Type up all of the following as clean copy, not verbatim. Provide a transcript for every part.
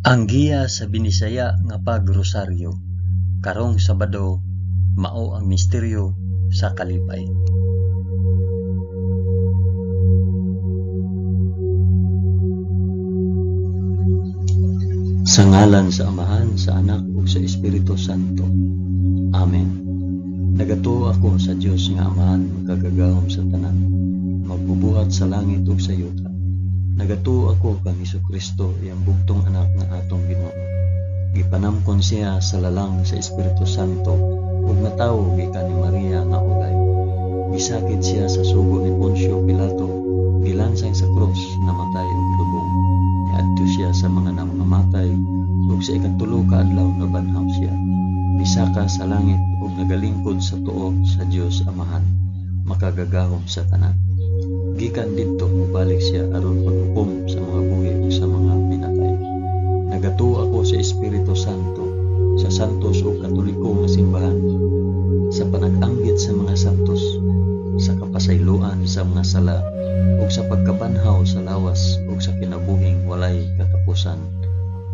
Ang giya sa Binisaya nga pagrosaryo karong Sabado mao ang misteryo sa kalipay. Sa ngalan sa Amahan, sa Anak ug sa Espiritu Santo. Amen. Nagatuo ako sa Dios nga Amahan makagagahom sa tanan, magbubuhat sa langit ug sa yuta. Nagatuo ako kang Hesukristo, iyang bugtong anak nga atong Ginoo. Gipanamkon siya sa lalang sa Espiritu Santo ug natawo gikan ni Maria nga ulay. Gisakit siya sa sugo ni Poncio Pilato, gilansang sa krus, namatay ug lubong. Niadto siya sa mga nangamatay ug sa ikatulo ka adlaw nabanhaw siya. Misaka sa langit ug nagalingkod sa tuo sa Dios Amahan, makagagahom sa tanan. Gikan didto mobalik siya aron paghukom sa mga buhi ug sa mga minatay. Nagatuo ako sa Espiritu Santo, sa santos ug katoliko nga simbahan, sa panag-anggit sa mga santos, sa kapasayloan sa mga sala, ug sa pagkabanhaw sa lawas ug sa kinabuhing walay katapusan.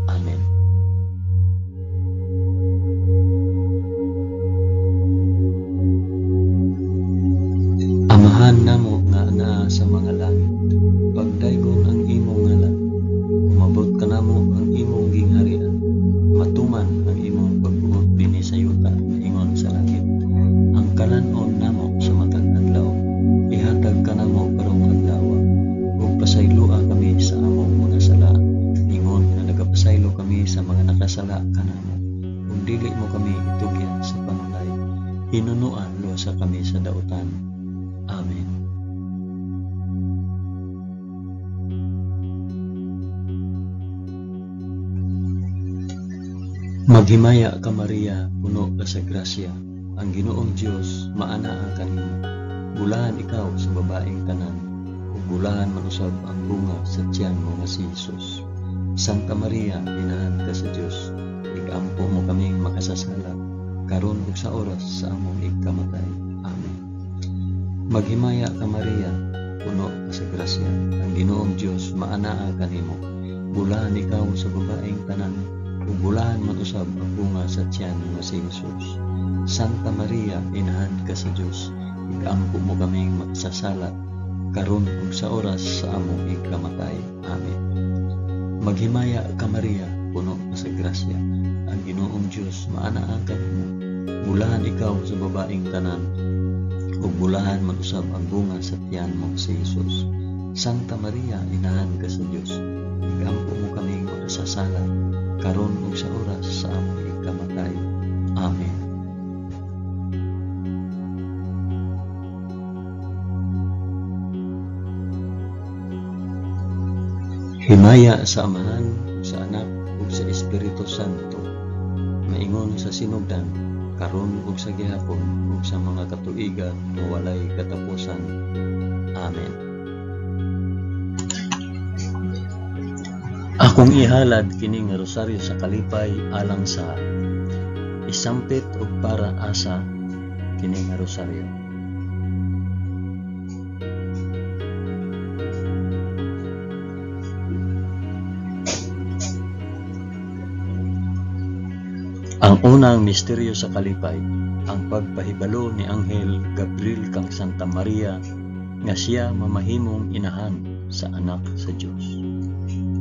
Amen. Amahan namo nga naa sa mga langit, pagdaygon ang imong ngalan, umabot kanamo ang imong gingharian, matuman ang imong pagbuot dinhi sa yuta ingon sa langit. Ang kalan-on namo sa matag adlaw, ihatag kanamo karong adlaw, ug pasayloa kami sa among mga sala, ingon nga nagapasaylo kami sa mga nakasala kanamo, ug dili mo kami itugyan sa panulay, hinunoa luwasa kami sa dautan. Amen. Maghimaya ka Maria, puno ka sa grasya, ang Ginoong Dios maanaa kanimo. Bulahan ikaw sa babaeng tanan, ug bulahan man usab ang bunga sa tiyan mo nga si Jesus. Santa Maria, inahan ka sa Dios, ikampo mo kaming makasasala, karon ug sa oras sa among igkamatay. Amen. Maghimaya ka Maria, puno ka sa grasya, ang Ginoong Dios maanaa kanimo. Bulahan ikaw sa babaeng tanan, ug bulahan man usab ang bunga sa tiyan nga si Jesus. Santa Maria, inahan ka sa Dios, ikampo mo kaming makasasala, karon ug sa oras sa among igkamatay. Amen. Maghimaya ka Maria, puno ka sa grasya, ang Ginoong Dios maanaa kanimo. Bulahan ikaw sa babaeng tanan, ug bulahan man usab ang bunga sa tiyan mo si Jesus. Santa Maria, inahan ka sa Dios, ikampo mo kaming makasasala, karon ug sa oras sa among igkamatay. Amen. Himaya sa Amahan, sa Anak, ug sa Espiritu Santo, maingon sa sinugdan, karon ug sa gihapon, ug sa mga katuigan nga walay katapusan. Amen. Akong ihalad kini nga rosaryo sa kalipay alang sa isampit og para asa kini nga rosaryo. Ang unang misteryo sa kalipay, ang pagpahibalo ni Anghel Gabriel kang Santa Maria nga siya mamahimong inahan sa anak sa Dios.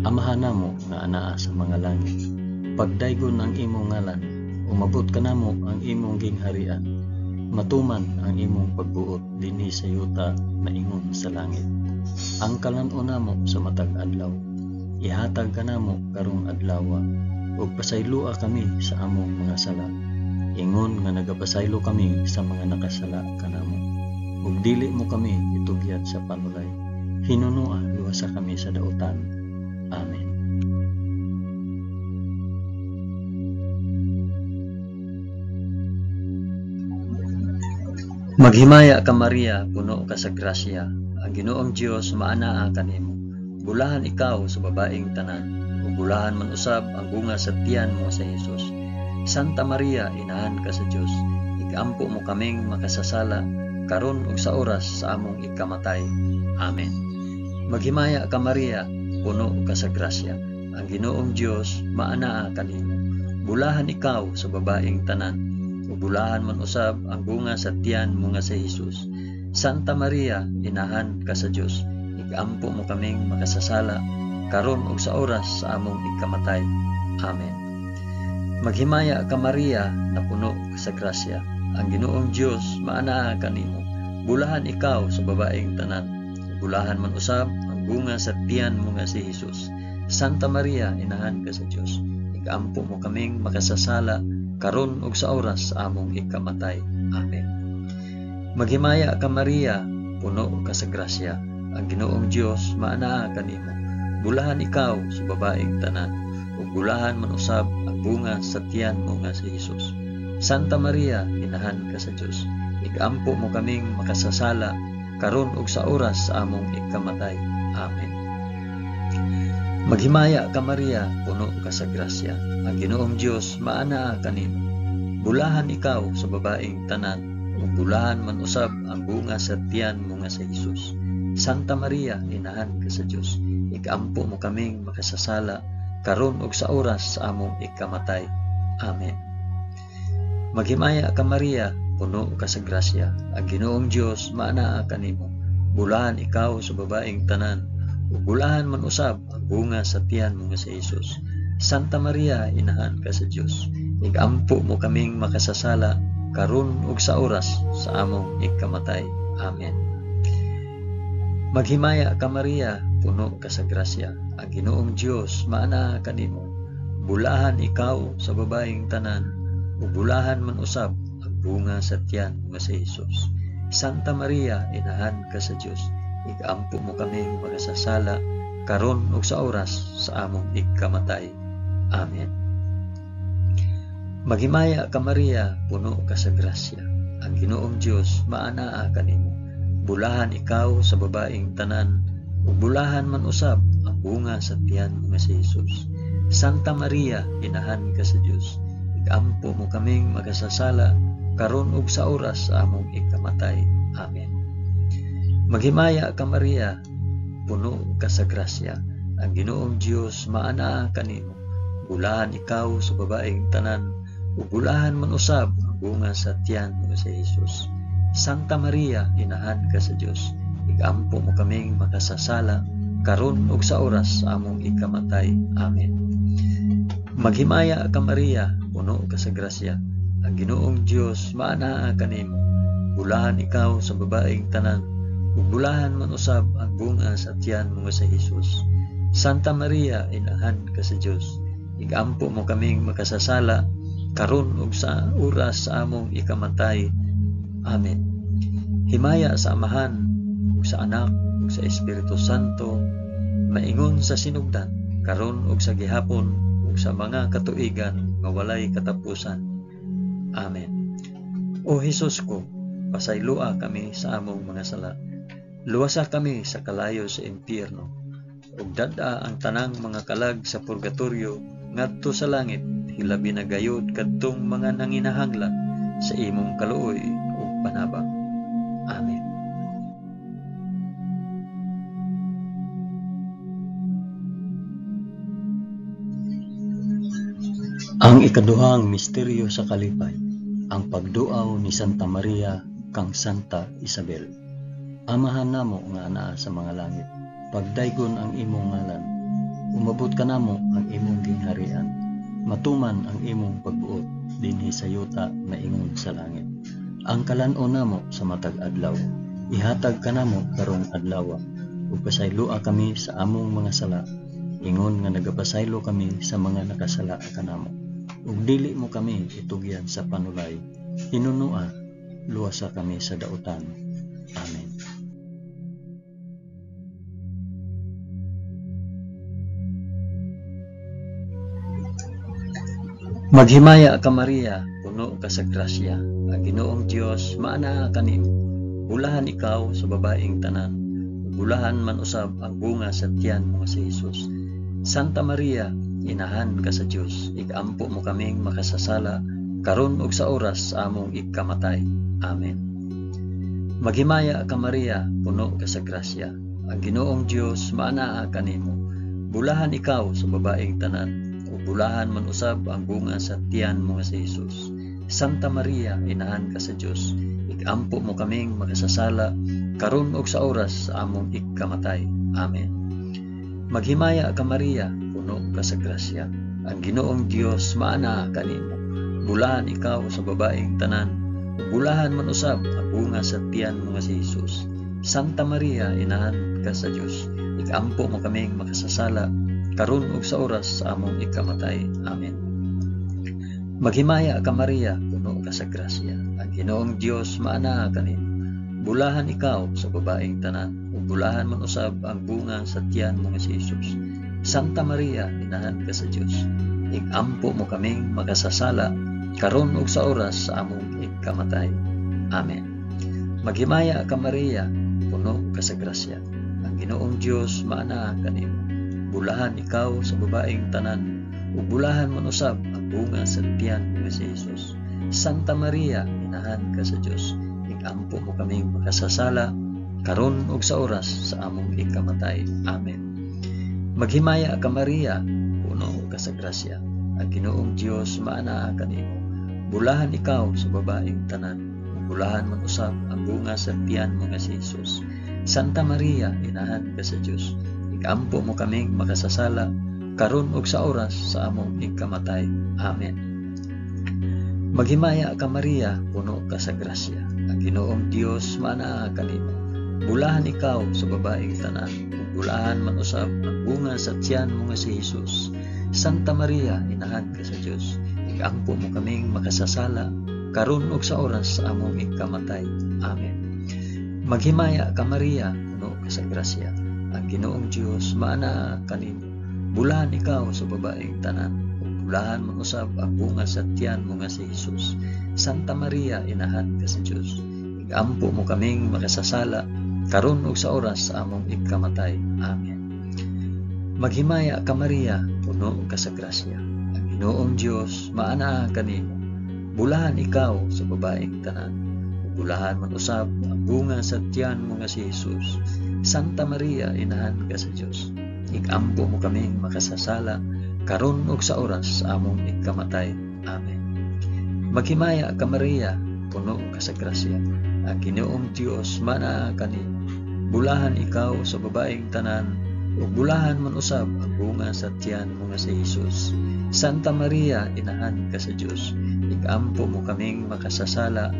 Amahan namo nga anaa sa mga langit, pagdaygon ang imong ngalan, umabot kanamo ang imong gingharian, matuman ang imong pagbuot dinhi sa yuta maingon sa langit. Ang kalan-on namo sa matag adlaw, ihatag kanamo karong adlawa, ug pasayloa kami sa among mga sala, ingon nga nagapasaylo kami sa mga nakasala kanamo. Ug dili mo kami itugyat sa panulay, hinunoa luwasa kami sa dautan. Amen. Maghimaya ka Maria, puno ka sa grasya, ang Ginoong Dios maanaa kanimo. Bulahan ikaw sa babaeng tanan, ug bulahan man usab ang bunga sa tiyan mo sa Jesus. Santa Maria, inahan ka sa Dios, ikampo mo kaming makasasala, karon ug sa oras sa among ikamatay. Amen. Maghimaya ka Maria, puno ka sa grasya, Ang Ginoong Dios maanaa kanimo. Bulahan ikaw sa babaeng tanan, ug bulahan man usab ang bunga sa tiyan mo nga si Hesus. Santa Maria, inahan ka sa Dios, igampo mo kaming makasasala karon ug sa oras sa among ikamatay. Amen. Maghimaya ka Maria, napuno ka sa grasya. Ang Ginoong Dios maanaa kanimo. Bulahan ikaw sa babaeng tanan, ug bulahan man usab ang bunga sa tiyan mo nga si Hesus. Santa Maria, inahan ka sa Dios, igampo mo kaming makasasala karon ug sa oras sa among ikamatay. Amen. Maghimaya ka Maria, puno ka sa grasya. Ang Ginoong Dios maanaa kanimo. Bulahan ikaw sa babaeng tanan, ug bulahan man usab ang bunga sa tiyan mo nga si Hesus. Santa Maria, inahan ka sa Dios, igampo mo kaming makasasala karon ug sa oras sa among ikamatay. Amen. Maghimaya ka Maria, puno ka sa grasya. Ang Ginoong Dios maanaa kanimo. Bulahan ikaw sa babaeng tanan, ug bulahan man usab ang bunga sa tiyan mo nga si Hesus. Santa Maria, inahan ka sa Dios, ikampo mo kaming makasasala karon ug sa oras sa among ikamatay. Amen. Maghimaya ka Maria, puno ka sa grasya. Ang Ginoong Dios maanaa kanimo. Bulahan ikaw sa babaeng tanan, ug bulahan man usab ang bunga sa tiyan mo nga si Hesus. Santa Maria, inahan ka sa Dios, igampo mo kaming makasasala karon ug sa oras sa among ikamatay. Amen. Maghimaya ka Maria, puno ka sa grasya. Ang Ginoong Dios maanaa kanimo. Bulahan ikaw sa babaeng tanan, ug bulahan man usab ang bunga sa tiyan mo nga si Hesus. Santa Maria, inahan ka sa Dios, igampo mo kaming makasasala karon ug sa oras sa among ikamatay. Amen. Maghimaya ka Maria, puno ka sa grasya. Ang Ginoong Dios maanaa kanimo. Bulahan ikaw sa babaeng tanan, ug bulahan man usab ang bunga sa tiyan mo nga si Hesus. Santa Maria, inahan ka sa Dios, igampo mo kaming makasasala karon ug sa oras sa among ikamatay. Amen. Maghimaya ka Maria, puno ka sa grasya. Ang Ginoong Dios maanaa kanimo. Bulahan ikaw sa babaeng tanan, ug bulahan man usab ang bunga sa tiyan mo nga si Hesus. Santa Maria, inahan ka sa Dios, igampo mo kaming makasasala karon ug sa oras sa among ikamatay. Amen. Maghimaya ka Maria, puno ka sa grasya. Ang Ginoong Dios maanaa kanimo. Bulahan ikaw sa babaeng tanan, ug bulahan man usab ang bunga sa tiyan mo nga si Hesus. Santa Maria, inahan ka sa Dios, igampo mo kaming makasasala karon ug sa oras sa among ikamatay. Amen. Himaya sa Amahan, ug sa Anak, ug sa Espiritu Santo, maingon sa sinugdan, karon ug sa gihapon, ug sa mga katuigan nga walay katapusan. Amen. O Hesus ko, pasayloa kami sa among mga sala. Luwasa kami sa kalayo sa impyerno, ug dad-a ang tanang mga kalag sa purgatorio ngadto sa langit, hilabi na gayod kadtong mga nanginahanglan sa imong kaluoy ug panabang. Amen. Ang ikaduhang misteryo sa kalipay, ang pagduaw ni Santa Maria kang Santa Isabel. Amahan namo nga anaa sa mga langit, pagdaygon ang imong ngalan. Umabot kanamo ang imong gingharian. Matuman ang imong pagbuot dinhi sa yuta maingon sa langit. Ang kalan-on namo sa matag adlaw, ihatag kanamo karong adlaw, ug pasayloa kami sa among mga sala, ingon nga nagapasaylo kami sa mga nakasala kanamo. Ug dili mo kami itugyan sa panulay, hinunoa, luwasa kami sa dautan. Amen. Maghimaya ka Maria, puno ka sa grasya. Ang Ginoong Dios maanaa kanimo. Bulahan ikaw sa babaeng tanan, ug bulahan man usab ang bunga sa tiyan mo nga si Hesus. Santa Maria, inahan ka sa Dios, igampo mo kaming makasasala karon ug sa oras sa among ikamatay. Amen. Maghimaya ka Maria, puno ka sa grasya. Ang Ginoong Dios maanaa kanimo. Bulahan ikaw sa babaeng tanan, ug bulahan man usab ang bunga sa tiyan mo nga si Jesus. Santa Maria, inahan ka sa Dios, ikampo mo kaming makasasala karon ug sa oras sa among ikamatay. Amen. Maghimaya ka Maria, puno ka sa grasya. Ang Ginoong Dios maanaa kanimo. Bulahan ikaw sa babaeng tanan, ug bulahan man usab ang bunga sa tiyan mo nga si Jesus. Santa Maria, inahan ka sa Dios, ikampo mo kaming makasasala karon ug sa oras sa among ikamatay. Amen. Maghimaya ka Maria, puno ka sa grasya. Ang Ginoong Dios maanaa kanimo. Bulahan ikaw sa babaeng tanan, ug bulahan man usab ang bunga sa tiyan mo nga si Jesus. Santa Maria, inahan ka sa Dios, ikampo mo kaming makasasala karon ug sa oras sa among ikamatay. Amen. Maghimaya ka Maria, puno ka sa grasya. Ang Ginoong Dios maanaa kanimo. Bulahan ikaw sa babaeng tanan, ug bulahan man usab ang bunga sa tiyan mo nga si Jesus. Santa Maria, inahan ka sa Dios, ikampo mo kaming makasasala karon ug sa oras sa among ikamatay. Amen. Maghimaya ka Maria, puno ka sa grasya. Ang Ginoong Dios maanaa kanimo. Bulahan ikaw sa babaeng tanan, ug bulahan man usab ang bunga sa tiyan mo nga si Jesus. Santa Maria, inahan ka sa Dios, ikampo mo kaming makasasala karon ug sa oras sa among ikamatay. Amen. Maghimaya ka Maria, puno ka sa grasya. Ang Ginoong Dios maanaa kanimo. Bulahan ikaw sa babaeng tanan, ug bulahan man usab ang bunga sa tiyan mo nga si Jesus. Santa Maria, inahan ka sa Dios, ikampo mo kaming makasasala karon ug sa oras sa among ikamatay. Amen. Maghimaya ka Maria, puno ka sa grasya. Ang Ginoong Dios maanaa kanimo. Bulahan ikaw sa babaeng tanan, ug bulahan man usab ang bunga sa tiyan mo nga si Jesus. Santa Maria, inahan ka sa Dios, ikampo mo kaming makasasala karon ug sa oras sa among ikamatay. Amen. Maghimaya ka Maria, puno ka sa grasya. Ang Ginoong Dios maanaa kanimo. Bulahan ikaw sa babaeng tanan, ug bulahan man usab ang bunga sa tiyan mo nga si Jesus. Santa Maria, inahan ka sa Dios, ikampo mo kaming makasasala karon ug sa oras sa among ikamatay. Amen. Maghimaya ka Maria, puno ka sa grasya. Ang Ginoong Dios maanaa kanimo. Bulahan ikaw sa babaeng tanan, ug bulahan man usab ang bunga sa tiyan mo nga si Jesus. Santa Maria, inahan ka sa Dios, ikampo mo kaming makasasala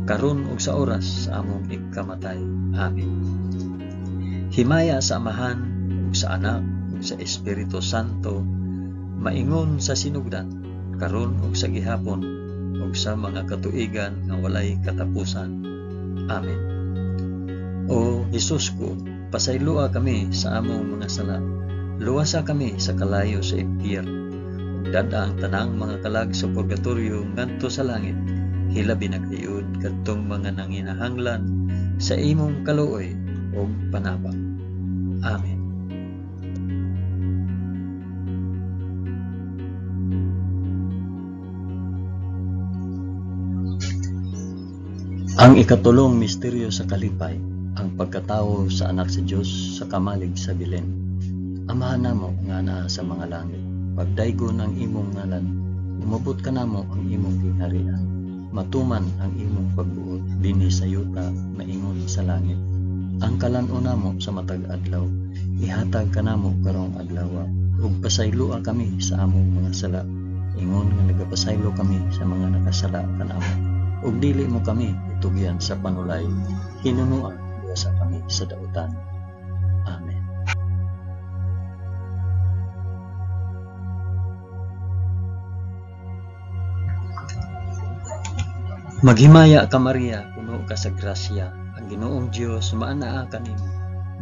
karon ug sa oras sa among ikamatay. Amen. Himaya sa Amahan ug sa Anak ug sa Espiritu Santo, maingon sa sinugdan, karon ug sa gihapon, ug sa mga katuigan nga walay katapusan. Amen. O Jesus ko, pasayloa kami sa among mga sala. Luwasa kami sa kalayo sa impyerno. Ug dad-a ang tanang mga kalag sa purgatorio ngadto sa langit. Hilabi na gayud kadtong mga nanginahanglan sa imong kaluoy ug panabang. Amen. Ang ikatulong misteryo sa kalipay, ang pagkatawo sa anak sa Dios sa kamalig sa Belen. Amahan namo nga naa sa mga langit, pagdaygon ang imong ngalan, umabot kanamo ang imong gingharian, matuman ang imong pagbuot dinhi sa yuta maingon sa langit. Ang kalan-on namo sa matag adlaw, ihatag kanamo karong adlaw, ug pasayloa kami sa among mga sala, ingon nga nagapasaylo kami sa mga nakasala kanamo. Ug dili mo kami itugyan sa panulay, hinunoa luwasa kami sa dautan. Amen. Maghimaya ka Maria, puno ka sa grasya, ang Ginoong Dios maanaa kanimo.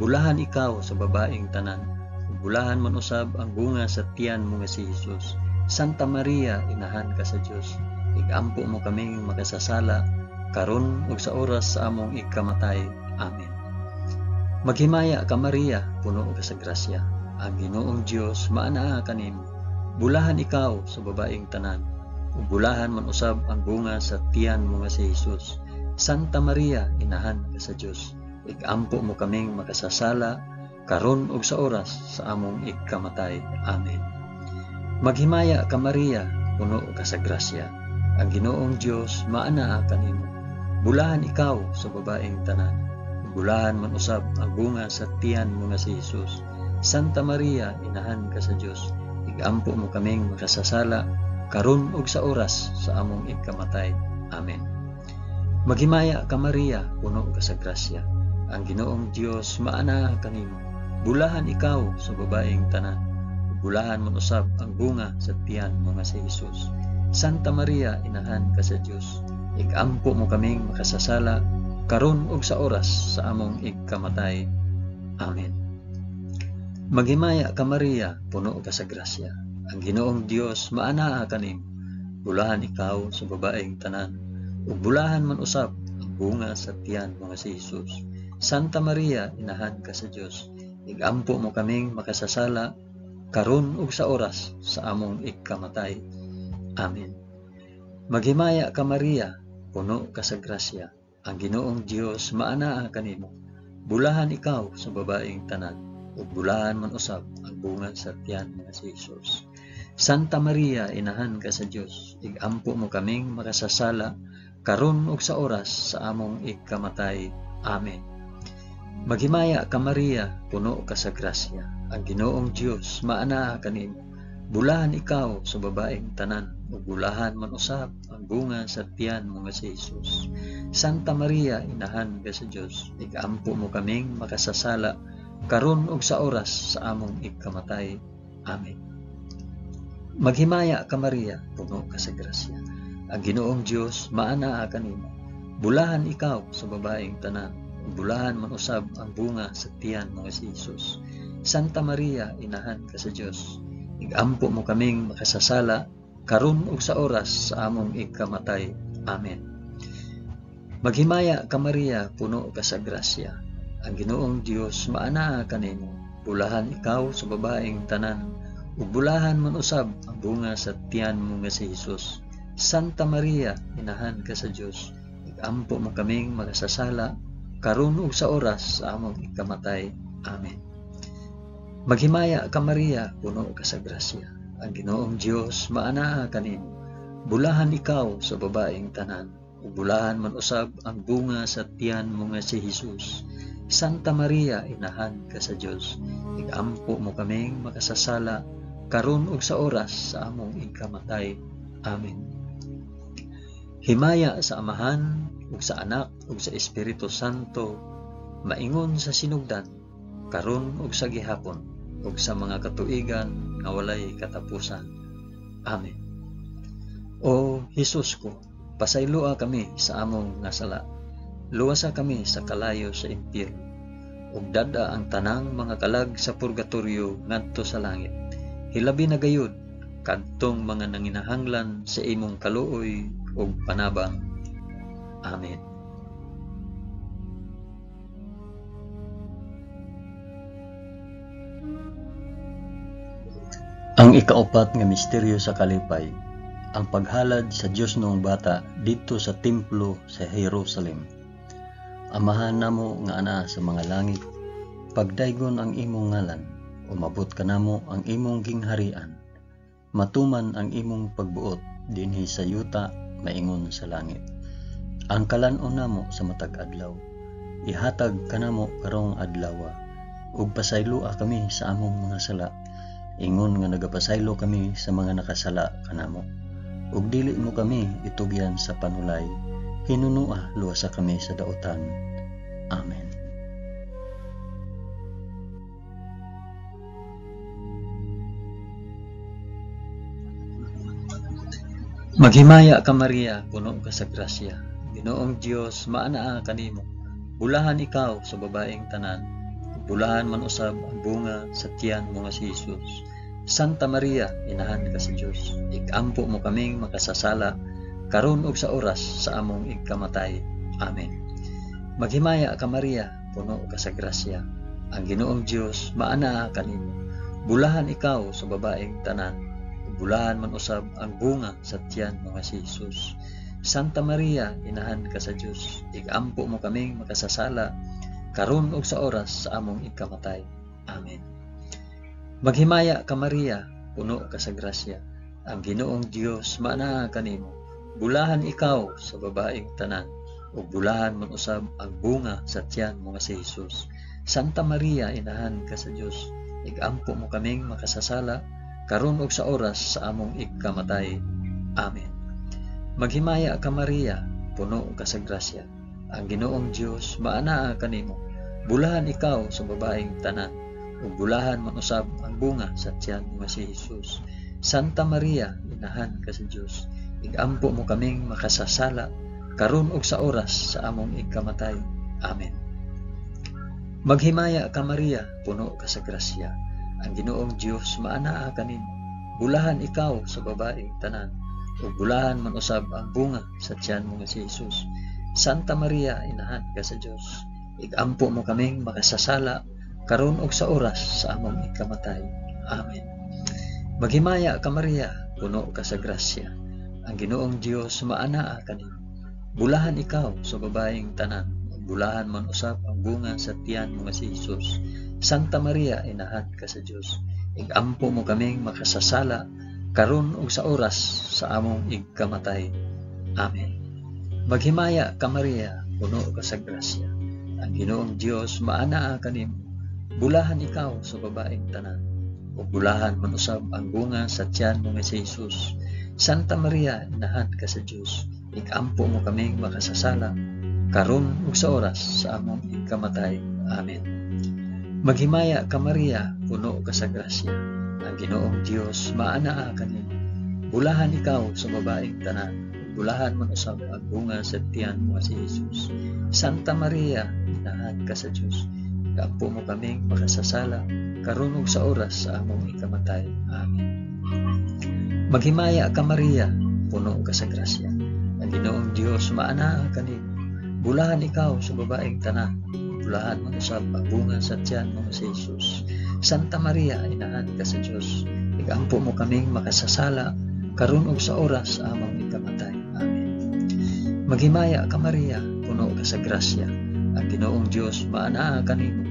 Bulahan ikaw sa babaeng tanan, ug bulahan man usab ang bunga sa tiyan mo nga si Jesus. Santa Maria, inahan ka sa Dios, ikampo mo kaming makasasala karon ug sa oras sa among ikamatay. Amen. Maghimaya ka Maria, puno ka sa grasya, ang Ginoong Dios maanaa kanimo. Bulahan ikaw sa babaeng tanan, ug bulahan man usab ang bunga sa tiyan mo nga si Jesus. Santa Maria, inahan ka sa Dios, ikampo mo kaming makasasala karon ug sa oras sa among ikamatay. Amen. Maghimaya ka Maria, puno ka sa grasya. Ang Ginoong Dios maanaa kanimo. Bulahan ikaw sa babaeng tanan. Bulahan man usab ang bunga sa tiyan mo nga si Jesus. Santa Maria, inahan ka sa Dios. Igampo mo kaming makasasala karon ug sa oras sa among ikamatay. Amen. Maghimaya ka Maria, puno ka sa grasya. Ang Ginoong Dios maanaa kanimo. Bulahan ikaw sa babaeng tanan. Bulahan man usab ang bunga sa tiyan mo nga si Jesus. Santa Maria, inahan ka sa Dios. Igampo mo kaming makasasala karon ug sa oras sa among ikamatay. Amen. Maghimaya ka Maria, puno ka sa grasya. Ang Ginoong Dios maanaa kanimo. Bulahan ikaw sa babaeng tanan, ug bulahan man usab ang bunga sa tiyan mo nga si Jesus. Santa Maria, inahan ka sa Dios. Igampo mo kaming makasasala karon ug sa oras sa among ikamatay. Amen. Maghimaya ka Maria, puno ka sa grasya. Ang Ginoong Dios maanaa kanimo. Bulahan ikaw sa babaeng tanan, ug bulahan man usab ang bunga sa tiyan nga si Jesus. Santa Maria, inahan ka sa Dios, igampo mo kaming makasasala karon ug sa oras sa among ikamatay. Amen. Maghimaya ka Maria, puno ka sa grasya. Ang Ginoong Dios maanaa kanimo. Bulahan ikaw sa babaeng tanan, ug bulahan man usab ang bunga sa tiyan mo nga si Jesus. Santa Maria, inahan ka sa Dios, igampo mo kaming makasasala karon ug sa oras sa among ikamatay. Amen. Maghimaya ka Maria, puno ka sa grasya. Ang Ginoong Dios maanaa kanimo. Bulahan ikaw sa babaeng tanan, ug bulahan man usab ang bunga sa tiyan mo nga si Jesus. Santa Maria, inahan ka sa Dios, igampo mo kaming makasasala karon ug sa oras sa among ikamatay. Amen. Maghimaya ka Maria, puno ka sa grasya. Ang Ginoong Dios maanaa kanimo. Bulahan ikaw sa babaeng tanan, ug bulahan man usab ang bunga sa tiyan mo nga si Jesus. Santa Maria, inahan ka sa Dios, igampo mo kaming makasasala karon ug sa oras sa among ikamatay. Amen. Maghimaya ka Maria, puno ka sa grasya. Ang Ginoong Dios maanaa kanimo. Bulahan ikaw sa babaeng tanan, ug bulahan man usab ang bunga sa tiyan mo nga si Jesus. Santa Maria, inahan ka sa Dios, igampo mo kaming makasasala karon ug sa oras sa among ikamatay. Amen. Himaya sa Amahan ug sa Anak ug sa Espiritu Santo, maingon sa sinugdan, karon ug sa gihapon, ug sa mga katuigan nga walay katapusan. Amen. O Hesus ko, pasayloa kami sa among nga sala. Luwasa kami sa kalayo sa impyerno, ug dad-a ang tanang mga kalag sa purgatorio ngadto sa langit. Hilabi na gayud kadtong mga nanginahanglan sa imong kaluoy ug panabang. Amen. Ang ikaupat nga misteryo sa kalipay, ang paghalad sa Dios noong bata didto sa templo sa Jerusalem. Amahan namo nga anaa sa mga langit, pagdaygon ang imong ngalan, umabot kanamo ang imong gingharian. Matuman ang imong pagbuot dinhi sa yuta maingon sa langit. Ang kalan-on namo sa matag adlaw, ihatag kanamo karong adlawa, ug pasayloa kami sa among mga sala, ingon nga nagapasaylo kami sa mga nakasala kanamo. Ug dili mo kami itugyan sa panulay, hinunua luwasa kami sa dautan. Amen. Maghimaya ka Maria, puno ka sa grasya. Ginoong Dios maanaa kanimo. Bulahan ikaw sa babaeng tanan, bulahan man usab ang bunga sa tiyan mo nga si Jesus. Santa Maria, inahan ka sa Dios, ikampo mo kaming makasasala karon ug sa oras sa among ikamatay. Amen. Maghimaya ka Maria, puno ka sa grasya. Ang Ginoong Dios maanaa kanimo. Bulahan ikaw sa babaeng tanan, bulahan man usab ang bunga sa tiyan mo nga si Jesus. Santa Maria, inahan ka sa Dios, ikampo mo kaming makasasala karon ug sa oras sa among ikamatay. Amen. Maghimaya ka Maria, puno ka sa grasya, ang Ginoong Dios maanaa kanimo. Bulahan ikaw sa babaeng tanan, ug bulahan man usab ang bunga sa tiyan mo nga si Jesus. Santa Maria, inahan ka sa Dios, igampo mo kaming makasasala, karon ug sa oras sa among igkamatay. Amen. Maghimaya ka Maria, puno ka sa grasya, ang Ginoong Dios maanaa kanimo. Bulahan ikaw sa babaeng tanan, ug bulahan man usab ang bunga sa tiyan mo nga si Jesus. Santa Maria, inahan ka sa Dios, igampo mo kaming makasasala, karon ug sa oras sa among igkamatay. Amen. Maghimaya ka Maria, puno ka sa grasya, ang Ginoong Dios maanaa kanimo. Bulahan ikaw sa babaeng tanan, ug bulahan man usab ang bunga sa tiyan mo nga si Jesus. Santa Maria, inahan ka sa Dios, igampo mo kaming makasasala, karon ug sa oras sa among ikamatay. Amen. Maghimaya ka Maria, puno ka sa grasya, ang Ginoong Dios maanaa kanimo. Bulahan ikaw sa babaeng tanan, ug bulahan man usab ang bunga sa tiyan mo nga si Jesus. Santa Maria, inahan ka sa Dios, igampo mo kaming makasasala, karon ug sa oras sa among igkamatay. Amen. Maghimaya ka Maria, puno ka sa grasya, ang Ginoong Dios maanaa kanimo. Bulahan ikaw sa babaeng tanan, ug bulahan man usab ang bunga sa tiyan mo nga si Jesus. Santa Maria, inahan ka sa Dios, igampo mo kaming makasasala, karon ug sa oras sa among igkamatay. Amen. Maghimaya ka Maria, puno ka sa grasya, ang Ginoong Dios maanaa kanimo. Bulahan ikaw sa babaeng tanan, ug bulahan man usab ang bunga sa tiyan mo nga si Jesus. Santa Maria, inahan ka sa Dios, igampo mo kaming makasasala, karon ug sa oras sa among ikamatay. Amen. Maghimaya ka Maria, puno ka sa grasya, ang Ginoong Dios maanaa kanimo. Bulahan ikaw sa babaeng tanan, bulahan man usab ang bunga sa tiyan mo nga si Jesus. Santa Maria, inahan ka sa Dios, igampo mo kaming makasasala, karon ug sa oras sa among ikamatay. Amen. Maghimaya ka Maria, puno ka sa grasya, ang Ginoong Dios maanaa kanimo.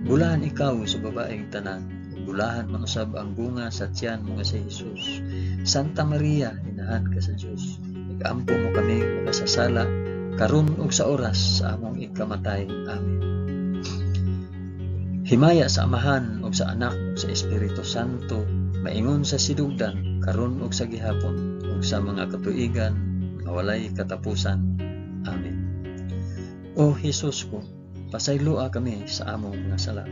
Bulahan ikaw sa babaeng tanan, ug bulahan man usab ang bunga sa tiyan mo nga si Jesus. Santa Maria, inahan ka sa Dios, igampo mo kaming makasasala, karon ug sa oras sa among ikamatay. Amen. Himaya sa Amahan ug sa Anak ug sa Espiritu Santo, maingon sa sidugdan, karon ug sa gihapon, ug sa mga katuigan nga walay katapusan. Amen. O Hesus ko, pasayloa kami sa among mga sala.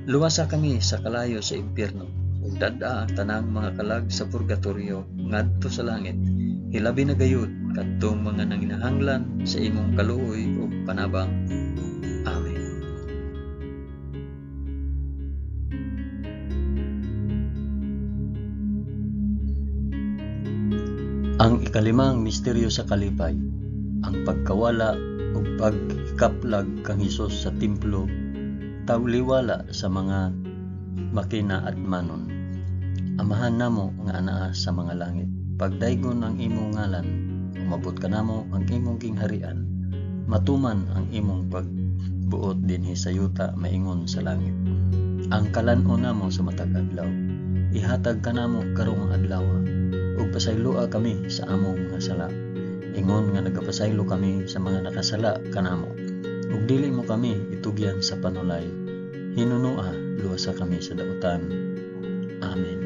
Luwasa kami sa kalayo sa impierno, ug dad-a ang tanang mga kalag sa purgatorio ngadto sa langit. Hilabi na gayud kadtong mga nanginahanglan sa imong kaluoy ug panabang. Amen. Ang ikalimang misteryo sa kalipay, ang pagkawala ug pagkaplag kang Hesus sa templo, tawliwala sa mga makinaadmanon. Amahan namo nga anaa sa mga langit, pagdaygon ang imong ngalan, umabot kanamo ang imong gingharian, matuman ang imong pagbuot dinhi sa yuta maingon sa langit. Ang kalan-on namo sa matag adlaw, ihatag kanamo karong adlaw, ug pasayloa kami sa among mga sala, ingon nga nagapasaylo kami sa mga nakasala kanamo. Ug dili mo kami itugyan sa panulay, hinunoa luwasa kami sa dautan. Amen.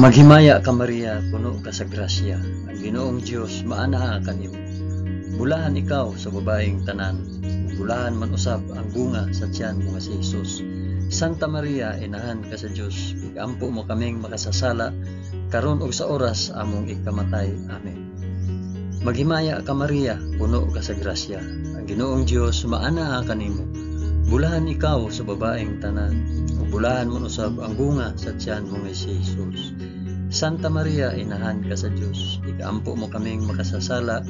Maghimaya ka Maria, puno ka sa grasya, ang Ginoong Dios maanaa kanimo. Bulahan ikaw sa babaeng tanan, bulahan man usab ang bunga sa tiyan mo nga si Jesus. Santa Maria, inahan ka sa Dios, igampo mo kaming makasasala, karon ug sa oras among ikamatay. Amen. Maghimaya ka Maria, puno ka sa grasya, ang Ginoong Dios maanaa kanimo. Bulahan ikaw sa babaeng tanan, ug bulahan man usab ang bunga sa tiyan mo nga si Jesus. Santa Maria, inahan ka sa Dios, ikampo mo kaming makasasala,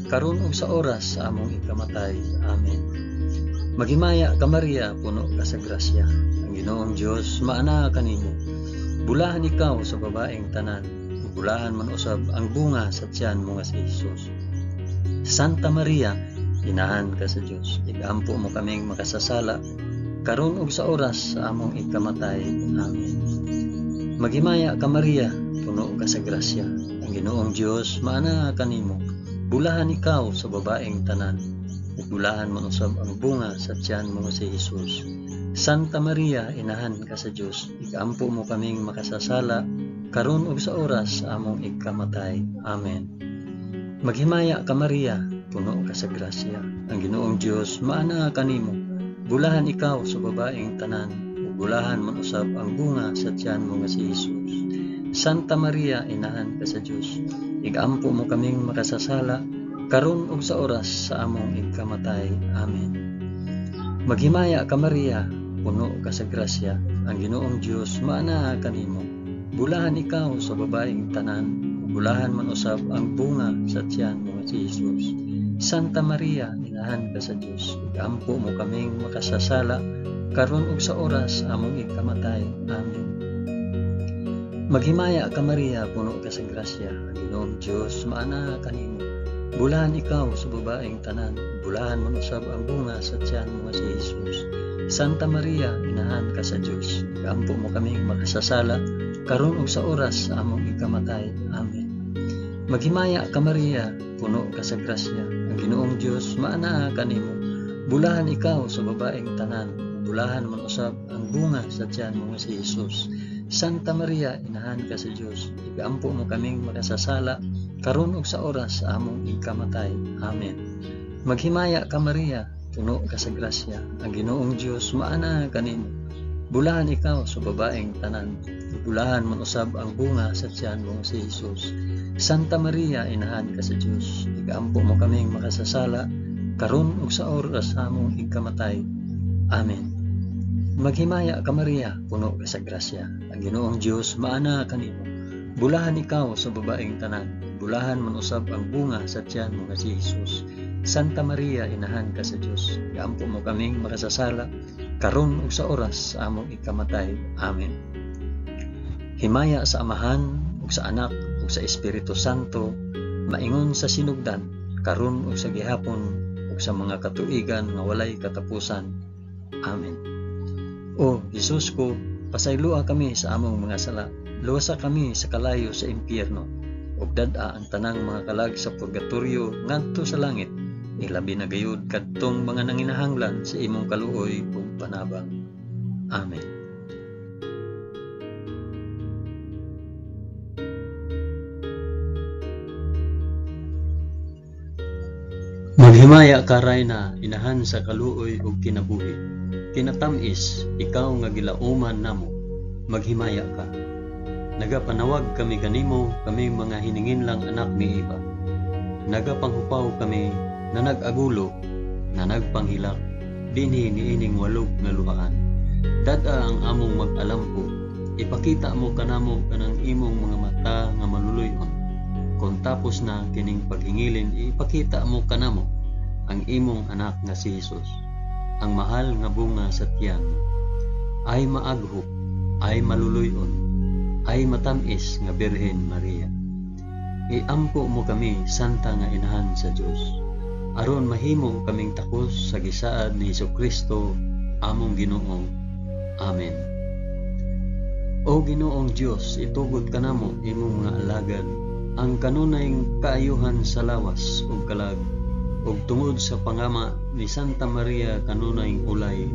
karon ug sa oras sa among ikamatay. Amen. Maghimaya ka Maria, puno ka sa grasya, ang Ginoong Dios maanaa kanimo. Bulahan ikaw sa babaeng tanan, ug bulahan man usab ang bunga sa tiyan mo nga si Jesus. Santa Maria, inahan ka sa Dios, igampo mo kaming makasasala, karon ug sa oras sa among ikamatay. Amen. Maghimaya ka Maria, puno ka sa grasya, ang Ginoong Dios maana kanimo. Bulahan ikaw sa babaeng tanan, ug bulahan man usab ang bunga sa tiyan mo si Jesus. Santa Maria, inahan ka sa Dios, igampo mo kaming makasasala, karon ug sa oras sa among ikamatay. Amen. Maghimaya ka Maria, puno ka sa grasya, ang Ginoong Dios maana kanimo. Bulahan ikaw sa babaeng tanan, ug bulahan man usab ang bunga sa tiyan mo nga si Jesus. Santa Maria, inahan ka sa Dios, igampo mo kaming makasasala, karon ug sa oras sa among ikamatay. Amen. Maghimaya ka Maria, puno ka sa grasya, ang Ginoong Dios maana kanimo. Bulahan ikaw sa babaeng tanan, ug bulahan man usab ang bunga sa tiyan mo nga si Jesus. Santa Maria, inahan ka sa Dios, igampo mo kaming makasasala, karon ug sa oras among ikamatay. Amen. Maghimaya ka Maria, puno ka sa grasya, ang Ginoong Dios maana kanimo. Bulahan ikaw sa babaeng tanan, bulahan man usab ang bunga sa tiyan mo nga si Jesus. Santa Maria, inahan ka sa Dios, igampo mo kaming makasasala, karon ug sa oras sa among ikamatay. Amen. Maghimaya ka Maria, puno ka sa grasya, ang Ginoong Dios maana kanimo. Bulahan ikaw sa babaeng tanan, bulahan man usab ang bunga sa tiyan mo nga si Jesus. Santa Maria, inahan ka sa Dios, igampo mo kaming makasasala, karon ug sa oras sa among ikamatay. Amen. Maghimaya ka Maria, puno ka sa grasya, ang Ginoong Dios maana kanimo. Bulahan ikaw sa babaeng tanan, bulahan man usab ang bunga sa tiyan mo si Jesus. Santa Maria, inahan ka sa Dios, igampo mo kaming makasasala, karon ug sa oras sa among ikamatay. Amen. Maghimaya ka Maria, puno ka sa grasya, ang Ginoong Dios maana kanimo. Bulahan ikaw sa babaeng tanan, bulahan man usab ang bunga sa tiyan mo nga si Jesus. Santa Maria, inahan ka sa Dios, igampo mo kaming makasasala, karon ug sa oras sa among ikamatay. Amen. Himaya sa Amahan ug sa Anak ug sa Espiritu Santo, maingon sa sinugdan, karon ug sa gihapon ug sa mga katuigan nga walay katapusan. Amen. O Jesus ko, pasayloa kami sa among mga sala, luwasa kami sa kalayo sa impyerno, ug dad-a ang tanang mga kalag sa purgatorio ngadto sa langit, ilabi na gayud kadtong mga nanginahanglan sa imong kaluoy ug panabang. Amen. Maghimaya ka Rayna, inahan sa kaluoy ug kinabuhi. Kinatamis, ikaw nga gilauman namo, maghimaya ka. Nagapanawag kami kanimo, kami mga hininginlang anak ni Eva. Nagapanghupaw kami na nag-agulo, na nagpanghilak, dinhi niining walog nga luhaan. Dad-a ang among mag-alampo, ipakita mo kanamo kanang imong mga mata nga maluluy-on. Kung tapos na kining paghingilin, ipakita mo kanamo ang imong anak nga si Jesus, ang mahal nga bunga sa tiyan. Ay maaghop, ay maluluy-on, ay matamis nga Birhen Maria. Iampo mo kami, Santa nga Inahan sa Dios, aron mahimo kaming takos sa gisaad ni Hesukristo among Ginoo. Amen. O Ginoong Dios, itugot kanamo imong mga alagad ang kanunay kaayuhan sa lawas ug kalag, ug tungod sa pangama ni Santa Maria kanunay ulay,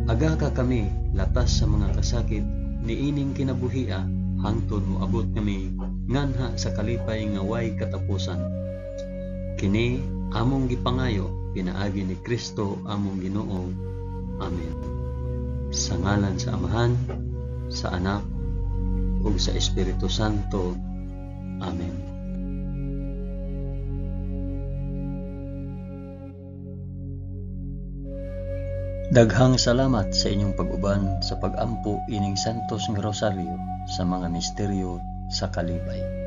agaka kami latas sa mga kasakit niining kinabuhia hangtod moabot kami nganha sa kalipay nga way katapusan. Kini among gipangayo pinaagi ni Kristo among Ginoo. Amen. Sa ngalan sa Amahan, sa Anak, ug sa Espiritu Santo. Amen. Daghang salamat sa inyong pag-uban sa pag-ampo ining Santos nga Rosaryo sa mga misteryo sa kalipay.